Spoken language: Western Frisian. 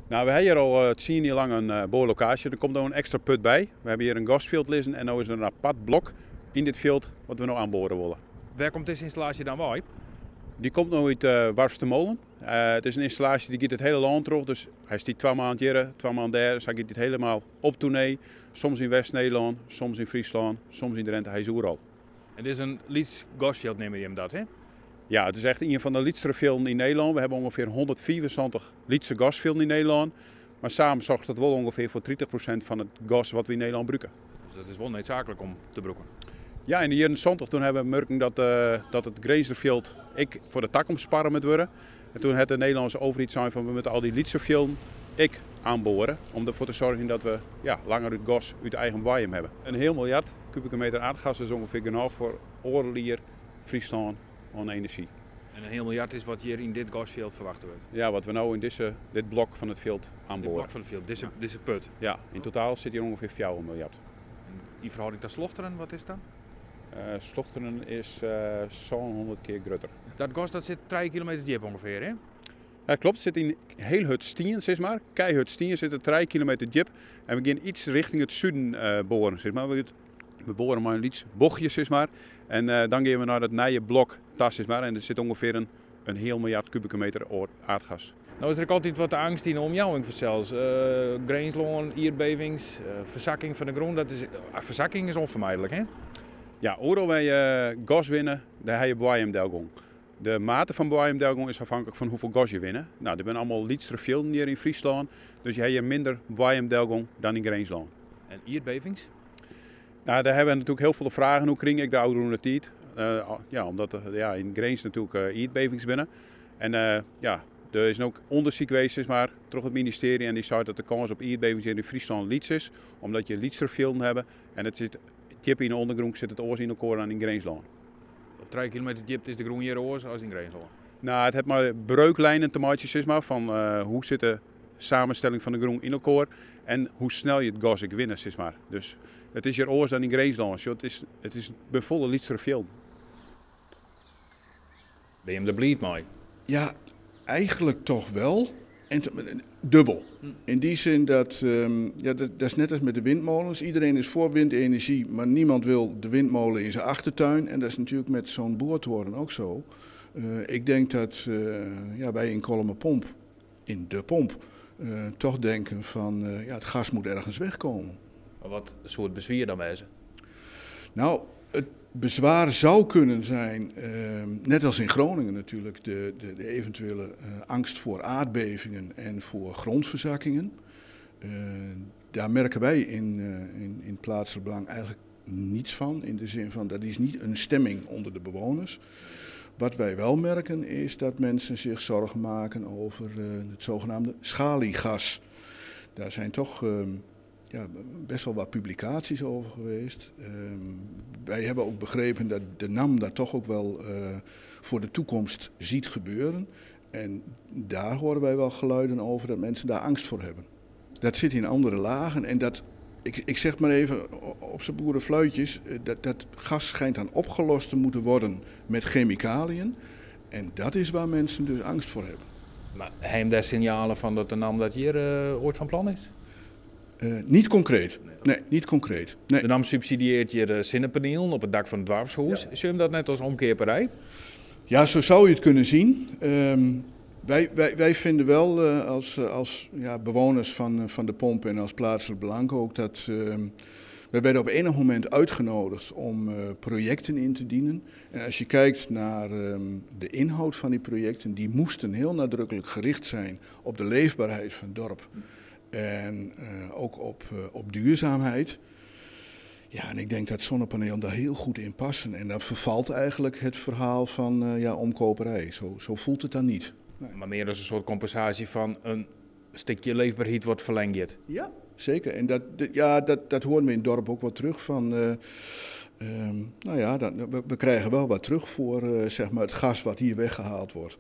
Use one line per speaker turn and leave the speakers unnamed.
Nou, we hebben hier al 10 jaar lang een boorlocatie. Er komt nog een ekstra put by. We hawwe hjir in gasfjild lizzen en no is der in apart blok yn dit fjild wat we no oanboare wolle.
Wêr komt dizze ynstallaasje dan wei?
Dy komt no út Warfstermolen. It is in ynstallaasje dy giet it hiele lân troch. Dus hy stiet 2 maand hjir, 2 maand dêr. Sa giet it hielendal op toernee. Soms yn West-Nederlân, soms yn Fryslân, soms yn Drinte. Hy is oeral.
En dit is in lyts gasfjild, neame jim dat, hè?
Ja, it is echt ien fan de lytsere fjilden yn Nederlân. We hawwe ûngefear 175 lytse gasfjilden yn Nederlân. Mar samen soarget dat wol ûngefear foar 30% fan it gas wat we yn Nederlân brûke.
Dus dat is wol needsaaklik om te brûken.
Ja, yn de jierren 70 doe hawwe we merkt dat it Grinzerfjild ek foar de takomst sparre moat wurde. En doe hat de Nederlânske overheid sein fan we moatte al dy lytse fjilden ek oanboare. Om derfoar te soargjen dat we, ja, langer it gas út eigen boaiem hawwe. In heal miljard kubike meter aardgas is ûngefear genôch foar 1,5 jier Fryslân oan enerzjy.
En in heal miljard is wat hjir yn dit gasfjild ferwachte wurdt.
Ja, wat we no yn dit blok fan it fjild
Dit
oanboare.
Blok fan it fjild, dizze put.
Ja, yn totaal sit hjir ûngefear 4 miljard.
En yn ferhâlding ta Slochteren, wat is dat?
Slochteren is 700 kear grutter.
Dat gas, dat sit 3 kilometer djip ûngefear, hè?
Ja, kloppet. It sit yn hiel hurd stien, sis mar. Keihurd stien sit der 3 kilometer djip. En we geane yts rjochting it suden boaren, sis mar. We boare mei in lyts bochtje, sis mar. En dan geane we nei dat nije blok ta, sis mar. En der sit ûngefear in heal miljard kubike meter aardgas.
No is der ek altyd wat eangst yn de omjouwing fansels. Grinslân, ierdbevings, fersakking fan de grûn. Fersakking is ûnfermijdlik, hè?
Ja, oeral wêr't je gas winne, dêr ha je boaiemdelgong. De mate fan boaiemdelgong is afhanklik fan hoefolle gas je winne. Nou, der binne allegear lytsere fjilden hjir yn Fryslân, dus je hawwe hjir minder boaiemdelgong dan yn Grinslân.
En ierdbevings?
Nou, dêr hawwe we natuerlik hiel folle fragen oer krigen, ek de ôfrûne tiid. Ja, omdat der, ja, yn Grins natuerlik ierdbevings binne. En ja, der is ek ûndersyk west, sis mar, troch it ministearje en dy sei dat de kâns op ierdbevings hjir yn Fryslân lyts is, omdat je lytsere fjilden hawwe en it sit djip yn de ûndergrûn, sit it oars yn elkoar dan yn Grinslân.
Op 3 kilometer djipte is de grûn hjir oars as yn Grinslân.
Nou, it hat mei breuklijnen te meitsjen, sis mar, fan hoe sit de samenstelling fan de grûn yn elkoar en hoe snel je it gas ek winne, sis mar. Dus it is hjir oars dan yn Grinslân. Sjoch, it is folle lytsere fjilden.
Binne jim der bliid mei?
Ja, eigenlijk toch wel. En dubbel. In die zin dat, ja, dat is net als met de windmolens. Iedereen is voor windenergie, maar niemand wil de windmolen in zijn achtertuin. En dat is natuurlijk met zo'n boortoren ook zo. Ik denk dat ja, wij in Kollumerpomp, in de pomp, toch denken van ja, het gas moet ergens wegkomen.
Mar wat soe it beswier dan wêze?
Nou, het bezwaar zou kunnen zijn, net als in Groningen natuurlijk, de eventuele angst voor aardbevingen en voor grondverzakkingen. Daar merken wij in plaatselijk belang eigenlijk niets van. In de zin van, dat is niet een stemming onder de bewoners. Wat wij wel merken, is dat mensen zich zorgen maken over het zogenaamde schaliegas. Daar zijn toch ja, best wel wat publicaties over geweest. Wij hebben ook begrepen dat de NAM dat toch ook wel voor de toekomst ziet gebeuren. En daar horen wij wel geluiden over dat mensen daar angst voor hebben. Dat zit in andere lagen en dat, ik zeg maar even op zijn boerenfluitjes, dat gas schijnt dan opgelost te moeten worden met chemicaliën. En dat is waar mensen dus angst voor hebben.
Mar ha jim dêr sinjalen fan dat de NAM dat hjir oait fan plan is?
Niet concreet. Nee, niet concreet. Nee.
De NAM subsidiearret hjir sinnepanielen op it dak fan it doarpshûs. Ja. Sjogge jim dat net as omkeaperij?
Ja, zo zou je het kunnen zien. Wij vinden wel als, ja, bewoners van de pomp en als plaatselijk belang ook dat wij werden op enig moment uitgenodigd om projecten in te dienen. En als je kijkt naar de inhoud van die projecten, die moesten heel nadrukkelijk gericht zijn op de leefbaarheid van het dorp. En ook op duurzaamheid. Ja, en ik denk dat zonnepanelen daar heel goed in passen. En dan vervalt eigenlijk het verhaal van ja, omkoperij. Zo voelt het dan niet.
Nee. Mar mear as in soarte kompensaasje fan in stikje leefberheid wat ferlern giet.
Ja, zeker. En dat, ja, dat horen we in het dorp ook wel terug van. Nou ja, we krijgen wel wat terug voor zeg maar het gas wat hier weggehaald wordt.